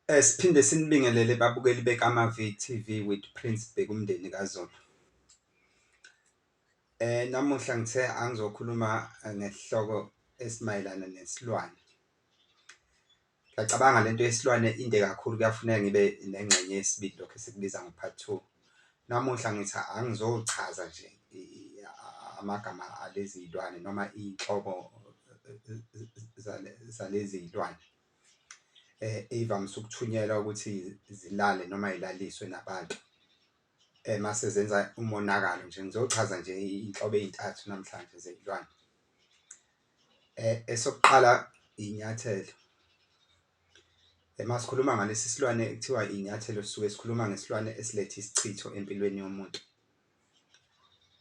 Siphinde sinibingelele babukeli beKamavi TV with Prince Bhekumndeni kaZulu. Namuhla ngithe angizokhuluma ngesihloko esimayelana nesilwane. Ngiyacabanga lento yesilwane inde kakhulu, kuyafuneka ngibe nengxenye yesibili, lokhu esikubiza ngo-part two. Namuhla ngithi angizochaza nje amagama alezi y'lwane noma iy'nhlobo zalezi y'lwane ey'vamise ukuthunyelwa ukuthi zilale noma y'laliswe nabantu mase zenza umonakalo nje. Ngizochaza nje iy'nhlobo ey'ntathu namhlanje zey'lwane. Esokuqala inyathelo. Uma sikhuluma ngalesi silwane ekuthiwa inyathelo sisuke sikhuluma ngesilwane esiletha isichitho empilweni yomuntu.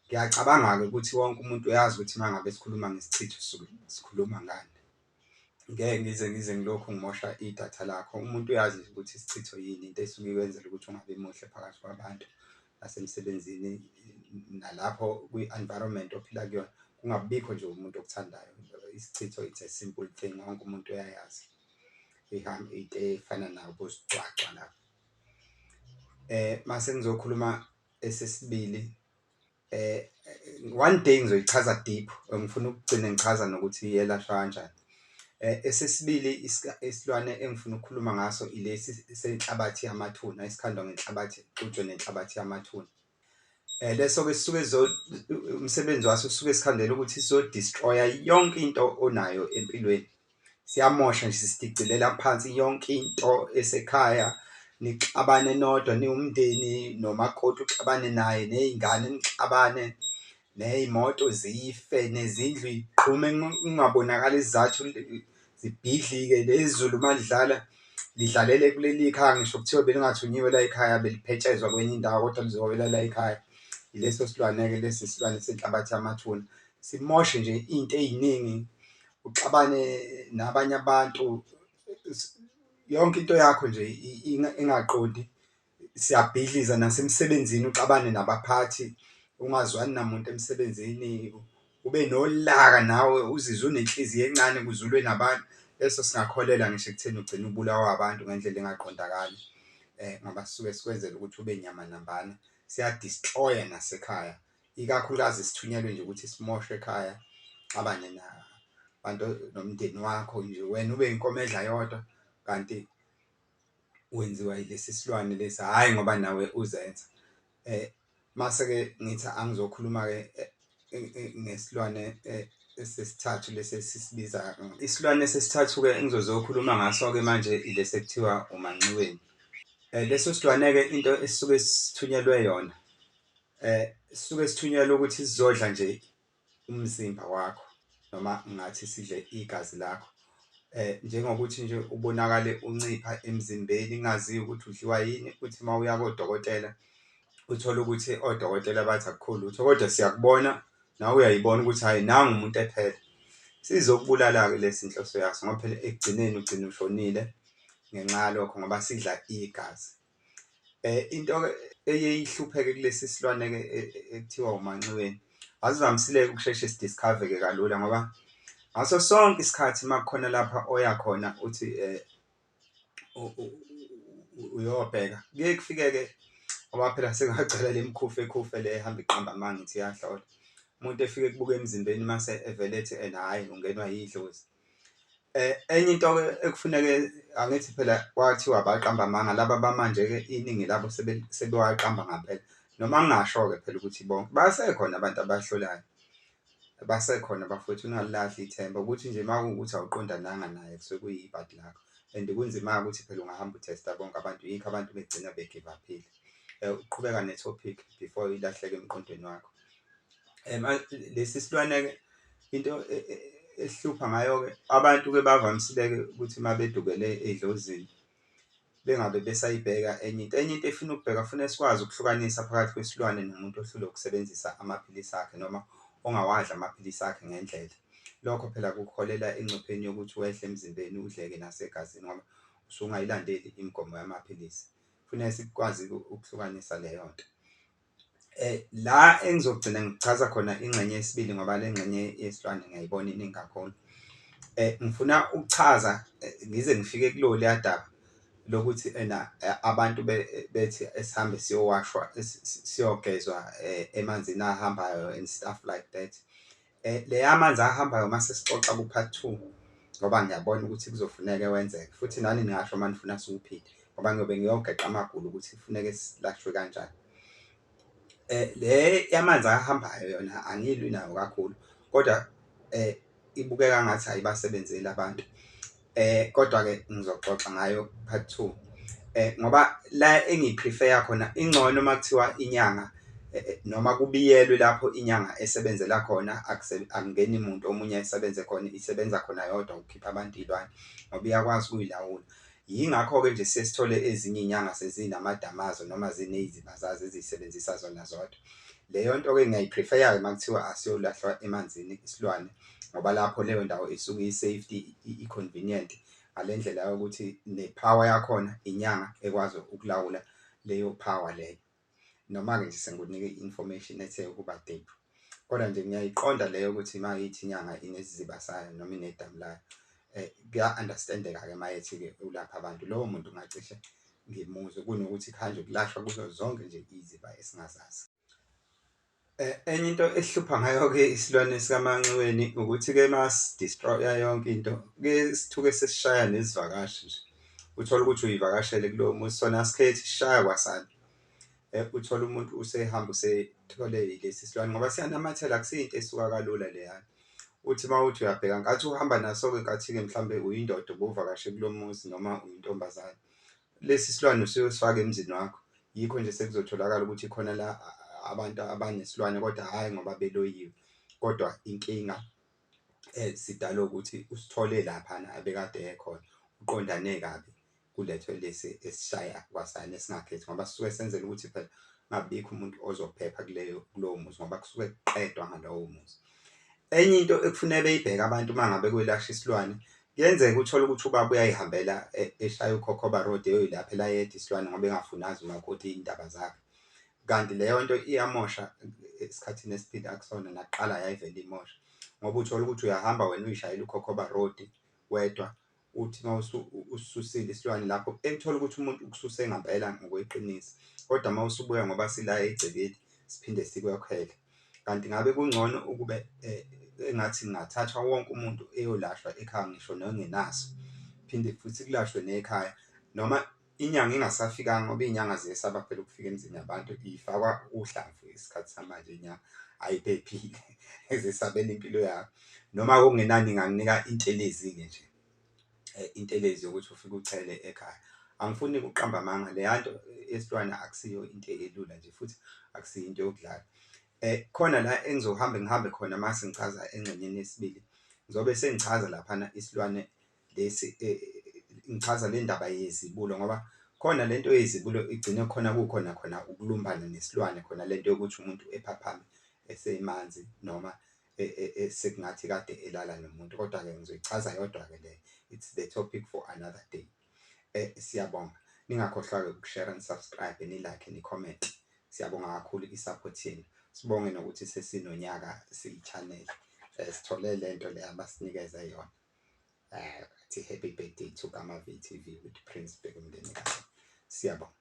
Ngiyacabanga-ke ukuthi wonke umuntu uyazi ukuthi uma ngabe sikhuluma ngesichitho sisuke sikhuluma ngani. Ngeke ngize ngilokhu ngimosha idatha lakho. Umuntu uyazi nje ukuthi isichitho yini into esuke ikwenzela ukuthi ungabi muhle phakathi kwabantu nasemsebenzini nalapho kwi-environment ophila kuyona, kungabibikho nje umuntu okuthandayo. Isichitho it's a simple thing, wonke umuntu uyayazi into efana nabo sigcwagcwa laba. Mase ngizokhuluma esesibili one day ngizoyichaza deep, ngifuna ukugcina ngichaza nokuthi yelashwa kanjani. Esesibili isilwane engifuna ukukhuluma ngaso ilesi senhlabathi yamathuna, esikhandwa ngenhlabathi exutshwe nenhlabathi yamathuna. Leso-ke sisuke umsebenzi waso sisuke sikhandela ukuthi sizo-destroy-a yonke into onayo empilweni. Siyamosha nje, sidicilela phansi yonke into esekhaya, nixabane nodwa niwumndeni nomakoti uxabane naye ney'ngane nixabane, ney'moto zife, nezindlu y'qhume kungabonakali isizathu zibhidlike, nezulu uma lidlala lidlalele kuleli khaya ngisho kuthiwa belingathunyiwe layikhaya beliphetshezwa kwenye indawo kodwa lizowela layikhaya. Ileso silwane-ke lesi isilwane senhlabathi yamathuna, simoshe nje iy'nto ey'ningi, uxabane nabanye abantu, yonke into yakho nje ingaqondi. Siyabhidliza nasemsebenzini uxabane nabaphathi, ungazwani namuntu emsebenzini, ube nolaka nawe uzizwe unenhliziyo encane ukuze ulwe nabantu. Leso singakholela ngisho ekutheni ugcine ubulawa abantu ngendlela engaqondakali ngoba sisuke sikwenzela ukuthi ube nyamanambana, siya-destroy-a nasekhaya, ikakhulukazi sithunyelwe nje ukuthi simoshe ekhaya, uxabane nabantu nomndeni wakho nje, wena ube inkomo edla yodwa kanti wenziwa yilesi silwane lesi, hhayi ngoba nawe uzenza. Mase-ke ngithi angizokhuluma-ke ngesilwane esesithathu lesi esisibiza isilwane sesithathu-ke engizozokhuluma ngaso-ke manje ilesi ekuthiwa umanxiweni. Leso silwane-ke into esisuke sithunyelwe yona sisuke sithunyelwe ukuthi sizodla nje umzimba wakho noma ngathi sidle igazi lakho. Njengokuthi nje ubonakale uncipha emzimbeni kungaziwa ukuthi udliwa yini, uthi uma uya kodokotela uthole ukuthi odokotela bathi akukho lutho kodwa siyakubona nawe uyayibona ukuthi hhayi nangu umuntu ephela. Sizokubulala-ke lesi inhloso yaso ngoba phela ekugcineni ugcina ushonile ngenxa yalokho ngoba sidla igazi. Into-ke eye ihlupheke kulesi silwane-ke ekuthiwa umanxiweni, asivamisile-ke ukusheshe si-discover-ke kalula ngoba ngaso sonke isikhathi uma kukhona lapha oya khona uthi uyobheka, kuye kufike-ke ngoba phela sekwagcwala le mikhufekhufe le ehamba iqamba amanga ithi iyahlola. Umuntu efike ekubuke emzimbeni mase evele ethi ena hhayi ungenwa yidlozi. Enye into-ke ekufuneke angithi phela kwathiwa abaqambi amanga laba bamanje-ke iningi labo sebewaqamba ngampela noma ngingasho-ke phela ukuthi bonke basekhona abantu abahlolayo, basekhona bafowethu ningalilahli ithemba ukuthi nje uma kuwukuthi awuqondananga naye kusuke kuyibhadi lakho and kunzima-ke ukuthi phela ungahamba uthesta bonke abantu yikho abantu begcina be-give up-ile. Uqhubeka ne-topic before ilahleke emqondweni wakho. Lesi silwane-ke into esihlupha ngayo-ke abantu-ke bavamisile-ke ukuthi uma bedukele edlozini bengabe besayibheka enye into. Enye into efuna ukubheka funa sikwazi ukuhlukanisa phakathi kwesilwane nomuntu ohlulwa ukusebenzisa amaphilisi akhe noma ongawadli amaphilisi akhe ngendlela. Lokho phela kukuholela engcupheni yokuthi wehle emzimbeni udleke nasegazini ngoba usungayilandeli imigomo yamaphilisi. Kufuneka sikwazi-ke ukuhlukanisa leyo nto. La engizogcina ngichaza khona ingxenye yesibili ngoba le ngxenye yesilwane ngiyayibona iningi kakhulu. Ngifuna ukuchaza ngize ngifike kulo leya daba Lokuthi ena abantu bethi esihambe siyowashwa siyogezwa emanzini ahambayo and stuff like that. Le yamanzi ahambayo mase sixoxa ku-part two, ngoba ngiyabona ukuthi kuzofuneka wenzeke futhi nani ningasho uma nifuna siwuphinde ngoba ngiyobe ngiyogeqa amagula ukuthi kufuneke silashwe kanjani. Le yamanzi ahambayo yona angilwi nayo kakhulu kodwa ibukeka ngathi ayibasebenzeli abantu. Kodwa-ke ngizoxoxa ngayo part two ngoba la engiyi-prefer-a khona ingcono uma kuthiwa inyanga noma kubiyelwe lapho inyanga esebenzela khona akungeni muntu omunye esebenze khona isebenza khona yodwa ukukhipha abantu iy'lwane ngoba iyakwazi ukuy'lawula. Yingakho-ke nje siye sithole ezinye iy'nyanga sezinamadamu azo noma ziney'ziba zazo eziy'sebenzisa zona zodwa. Leyo nto-ke ngiyayi-prefer-a-ke uma kuthiwa asiyolahlwa emanzini isilwane ngoba lapho leyo ndawo isuke i-safety i-convenient ngale ndlela yokuthi ne-power yakhona inyanga ekwazi ukulawula leyo power leyo. Noma-ke nje sengikunika i-information ethe ukuba deep, kodwa nje ngiyayiqonda leyo ukuthi uma ithi inyanga inesiziba sayo noma inedamu layo kuya-understand-eka-ke uma ethi-ke ulapha abantu. Lowo muntu ngingacishe ngimuzwe kunokuthi kuhanjwe kulashwa kuzo zonke nje iziba esingazazi. Enye into esihlupha ngayo-ke isilwane sikaManxiweni ukuthi-ke masi-destroy-a yonke into, kuye sithuke sesishaya nezivakashi nje. Uthole ukuthi uyivakashele kulowo muzi, sona asikhethi sishaya kwasani. Uthole umuntu usehamba usethole lesi silwane ngoba siyanamathela akusiyo into esuka kalula leyana. Uthi uma uthi uyabheka ngenkathi uhamba naso-ke nkathi-ke mhlawumbe uyindoda ubuvakashe kulo muzi noma uyintombazane, lesi silwane usuyosifaka emzini wakho. Yikho nje sekuzotholakala ukuthi khona la abantu abanesilwane kodwa hhayi ngoba beloyiwe, kodwa inkinga sidalwe ukuthi usithole laphana abekade ekhona, uqondane kabi kulethwe lesi esishaya kwasani esingakhethi ngoba sisuke senzela ukuthi phela kungabibikho umuntu ozophepha kuleyo kulowo muzi ngoba kusuke kuqedwa ngalowo muzi. Enye into ekufuneka beyibheke abantu uma ngabe kwelashwa isilwane, kuyenzeka uthole ukuthi ubaba uyayihambela eshaya ukhokhoba road eyoyilaphela yedwa isilwane ngoba engafuni azi umakoti iy'ndaba zakhe. Kanti leyo nto iyamosha esikhathini esiphila kusona nakuqala yayivele imosha ngoba uthole ukuthi uyahamba wena uyishayela ukhokhoba road wedwa, uthi uma usisusile isilwane lapho ekuthole ukuthi umuntu ukususe ngampela ngokweqiniso, kodwa uma usubuya ngoba sila egcekeni siphinde sikwekhwele. Kanti ngabe kungcono ukube engathi kungathathwa wonke umuntu eyolashwa ekhaya ngisho nongenaso, phinde futhi kulashwe nekhaya noma inyanga ingasafikanga ngoba iy'nyanga ziyesaba phela ukufika emizini yabantu, ifakwa uhlamvu isikhathi samanje inyanga ayiphephile zesabela impilo yayo. Noma okungenani ingakunika intelezi-ke nje, intelezi yokuthi ufike uchele ekhaya. Angifuni ukuqamba amanga leya nto yesilwane akusiyo into elula nje futhi akusiyo into yokudlala. Khona la engizohambe ngihambe khona mase ngichaza engxenyeni yesibili, ngizobe sengichaza laphana isilwane lesi ngichaza le ndaba yezibulo ngoba khona lento yezibulo igcine khona kukhona khona ukulumbana nesilwane khona lento yokuthi umuntu ephaphame esemanzi noma sekungathi kade elala nomuntu. Kodwa-ke ngizoyichaza yodwa-ke le, it's the topic for another day. Siyabonga, ningakhohlwa-ke ukushera, ni-subscribe, ni-like, ni-comment. Siyabonga kakhulu i-support yenu. Sibonge nokuthi sesinonyaka siyi-channel, sithole lento le abasinikeze yona. Athi happy birthday to Kama V_T_V with Prince Bhekumndeni. Siyabonga.